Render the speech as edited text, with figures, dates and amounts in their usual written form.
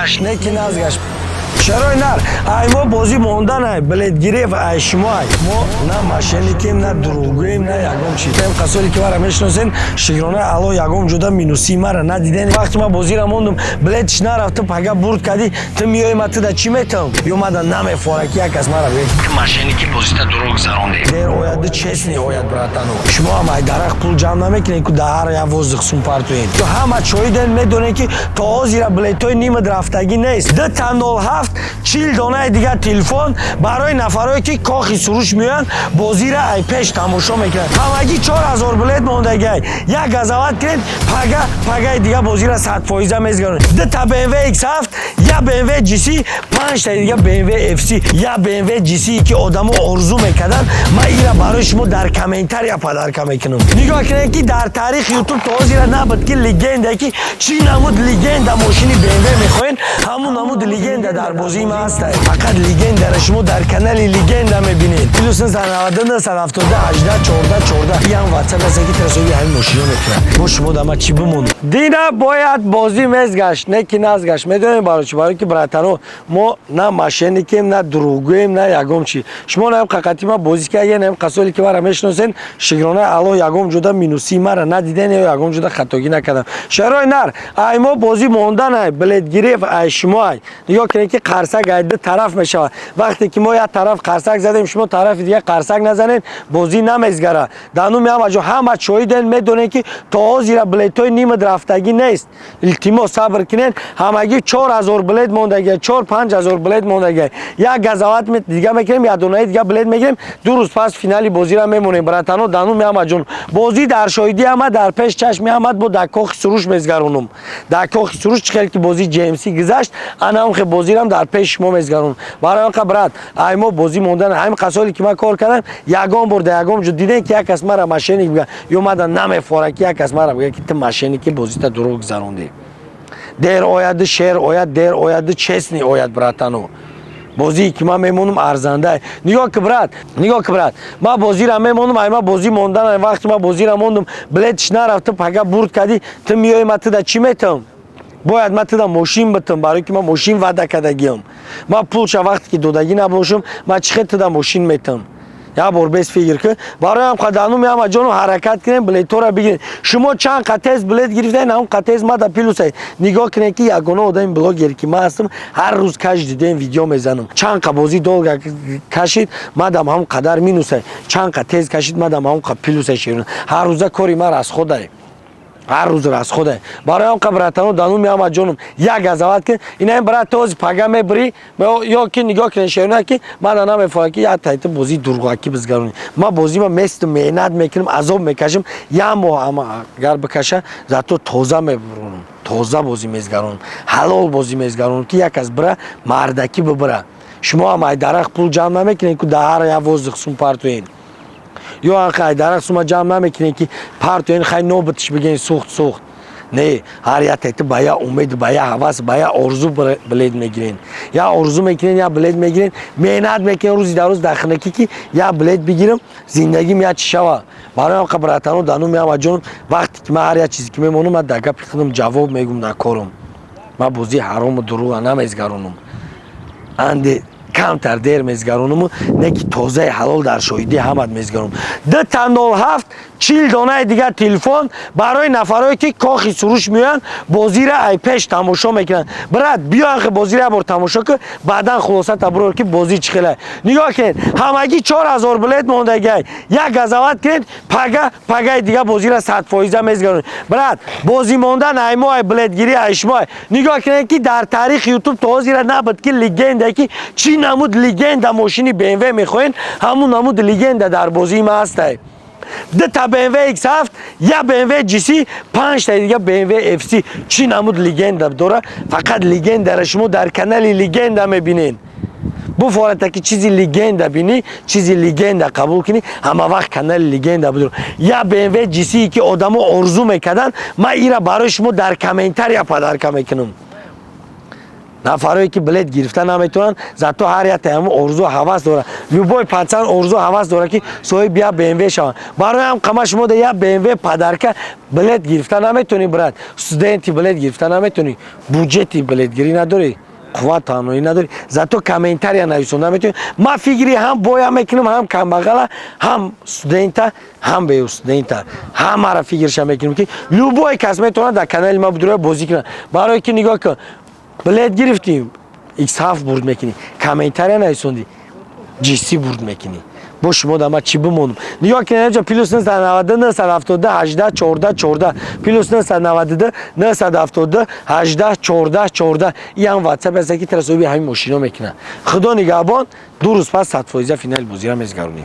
Гашт, не ки назгашт. Шарои нар, ай мо бозӣ монданай, билетгирӣ ай шумо ай. Мо на мошенникем, на дурӯғгӯем, на ягон чи. Тем касоне ки мара мешиносен, шукрона Алло, ягон ҷода минусии мара надиден. Вақте ма бозира мондум, билетш нарафт, ту пага бурд кардӣ, ту миёи, ма туда чӣ метавам? Ё мада намефора, ки як кас мара бигӯяд: «Ту мошенники, бозита дурӯғ гузарондӣ». Дер ояд, честный ояд, братану. Шумо ҳам ай дарахт пул ҷамъ намекунед, ку дар ҳар як воздух сум партоед. Ту ҳама чоиден, медонед, ки то ҳозира билетҳои нимад рафтагӣ нест. 2 та 07, 40 донаи дигар телефон барои нафарое, ки Кохи Суруш меоянд, бозира ай пеш тамошо мекунанд. Ҳамагӣ 4000 билет мондагиай. Як газават кунед, пага пагаи дига бозира 100% мезгаронед. Дута BMW X7, я BMW GC, панҷтаи дига BMW FC, я BMW GC, ки одамо орзу мекарданд, ман ира барои шумо дар комментария подарка мекунам. Нигоҳ кунед, ки дар таърихи Ютуб то ҳозира набуд, ки легенда, ки чӣ намуд легенда мошини BMW мехоҳед, ҳамун намуд легенда дар бозии ма ҳаста. Фақат легендара шумо дар канали Легенда мебинед. Плюс 999 72 18 14 14, ям WhatsApp аст, ки трасови ҳамин мошино мекунад. Мо шумо дама чӣ бимонем? Дина бояд бозӣ мезгашт, не ки назгашт. Медонем барои чӣ? Барои ки, братано, мо на мошенникем, на дурӯғгӯем, на ягон чӣ. Шумо наем қақати ма бозӣ кардем, наем касоле ки мара мешиносен, шукрона Алло, ягон ҷода минусии мара надиден ё ягон ҷода хатогӣ накардам. Шарои нар, ай мо бозӣ монданай, билетгирӣ ай шумо ай. Нигоҳ кунед, ки қарсак ай ду тараф мешавад. Вақте ки мо як тараф қарсак задем, шумо тарафи дига қарсак назанед, бозӣ намезгара. Дар номи ҳама ҷо ҳама чоиден, медонед, ки то ҳозира билетҳои нимад рафтагӣ нест. Илтимос, сабр кунед, ҳамагӣ 4000 билет мондагия, 4-5 ҳазор билет мондагия. Як газават дига мекунем, як донаи дига билет мегирем, 2 рӯз пас финали бозиро мемонем. Братано, дар номи ҳама ҷон, бозӣ дар шоҳидӣ ҳама, дар пеш чашми ҳамат бо дар Кохи Суруш мезгаронум. Дар Кохи Суруш чӣ хел ки бозии ҷмс гузашт, ана ҳам хел бозирам дар пеши шумо мезгаронум. Барои он брат, ай мо бозӣ мондан, ҳамин қасоле ки ман кор кардам, ягон бор дар ягон ҷо дидем, ки як кас мара мошенник бигӯяд, ё мада намефора, ки як кас мара бигӯяд, ки ту мошенники, бозита дурӯғ гузарондӣ. Дер ояду шер ояд, дер ояду честный ояд, братану. Бозие ки ман мемонам, арзанда. Нигоҳ ки, брат, нигоҳ ки, брат, ман бозира мемонам, ай ма бозӣ мондан. Вақте ман бозира мондум, билетш нарафт, ту пага бурд кардӣ, ту миёи, ма туда чӣ метавам? Бояд ман туда мошин битам, барои ки ман мошин ваъда кардагиам. Ман пулша вақте ки додагӣ набошам, ман чӣ хел туда мошин метам? Як бор бес фикр кун. Барои ҳам қадануми ҳама ҷону ҳаракат кунем, билетҳоро бигирем. Шумо чанд қа тез билет гирифтаед, ҳамон қа тез мада плюсай. Нигоҳ кунед, ки ягона одами блогер ки ман ҳастам, ҳар рӯз каждый день видео мезанам. Чанд қа бозӣ долго кашид, мадам ҳамон қадар минусай, чанд қа тез кашид, мадам ҳамон қа плюсай. Шерун ҳар рӯза кори ман расходай, ҳар рӯз расходай. Барои ҳам қа, братано, дануми ҳама ҷонум, як газават кун. Инаин, брат, този пага мебирӣ, ё ки нигоҳ кунед, шерона, ки мана намефоҳам, ки як тайта бозии дурӯғакӣ бизгаронӣ. Ман бозима месту меҳнат мекунам, азоб мекашам, як моҳ ама агар бикаша, зато тоза мебуронам, тоза бозӣ мезгаронам, ҳалол бозӣ мезгаронам, ки як кас бира, мардакӣ бибира. Шумо ҳам ай дарахт пул ҷамъ намекунед, ку дар ҳар як воздух сум партоед, ё ай дарахт сума ҷамъ намекунед, ки партоен, хай нобутиш бигӯен, сӯхт, сӯхт. Не, ҳар як тайта ба як умед, ба як ҳавас, ба як орзу билет мегирен. Як орзу мекунен, як билет мегирен, меҳнат мекунен рӯзи дар рӯз дар хинакӣ, ки як билет бигирам, зиндагим як чӣ шава. Барои ҳам братано, дануми ҳама ҷон, вақте ки ман ҳар як чизе ки мемонам, ман дар гапи худам ҷавоб мегӯм. Дар корам ман бозии ҳарому дурӯға намезгаронам, анде камтар дер мезгаронаму, не ки тозаи ҳалол дар шоҳидии ҳамат мезгаронам. 2 та 07, 40 донаи дигар телефон барои нафарое, ки Кохи Суруш меоянд, бозира ай пеш тамошо мекунанд. Брат, биё, анхе бозира як бор тамошо кун, баъдан хулоса табурор, ки бозӣ чӣ хела. Нигоҳ кунед, ҳамагӣ 4000 билет мондагиай. Як газават кунед, пага пагаи дига бозира 100% мезгаронед. Брат, бозӣ мондан ай мо ай, билетгирӣ ай шумо ай. Нигоҳ кунед, ки дар таърихи Ютуб то ҳозира набуд, ки легенда, ки чӣ намуд легенда мошини BMW мехоҳед, ҳамун намуд легенда дар бозии ма ҳастай. Дута BMW X7, я BMW GC, панҷтаи дига BMW FC. Чӣ намуд легенда дора, фақат легендара шумо дар канали Легенда мебинед. Буфората, ки чизи легенда бинӣ, чизи легенда қабул кунӣ, ҳама вақт канали Легенда будур. Я BMW GC, ки одамо орзу мекарданд, ман ира барои шумо дар комментария подарка мекунам. Нафарое ки билет гирифта наметавонанд, зато ҳар як ҳамун орзу ҳавас дорад. Любой пацан орзу ҳавас дорад, ки соҳиби як БМВ шаванд. Барои ҳам қама шумо да як БМВ подарка. Билет гирифта наметавонӣ, брат, студенти, билет гирифта наметавонӣ, буҷети билетгирӣ надорӣ, қувват, тавоноӣ надорӣ, зато комментария нависонда метавонӣ. Ман фикри ҳам боя мекунам, ҳам камбағала, ҳам студента, ҳам бестудента, ҳамаро фикрша мекунем, ки любой кас метавонад дар канали ма будура бозӣ кунад. Барое ки нигоҳ кун, билет гирифтӣ, X7 бурд мекунӣ, комментария нависондӣ, ҷиссӣ бурд мекунӣ. Бо шумо да ма чӣ бимонам? Нигоҳ кунед, инҷо +992 972 18 14 14, +992 972 18 14 14. Ин ҳам ватсап аст, ки тара соҳиби ҳамин мошино мекунад. Худо нигаҳбон. 2 рӯз пас 100% финали бозиро мезгаронем.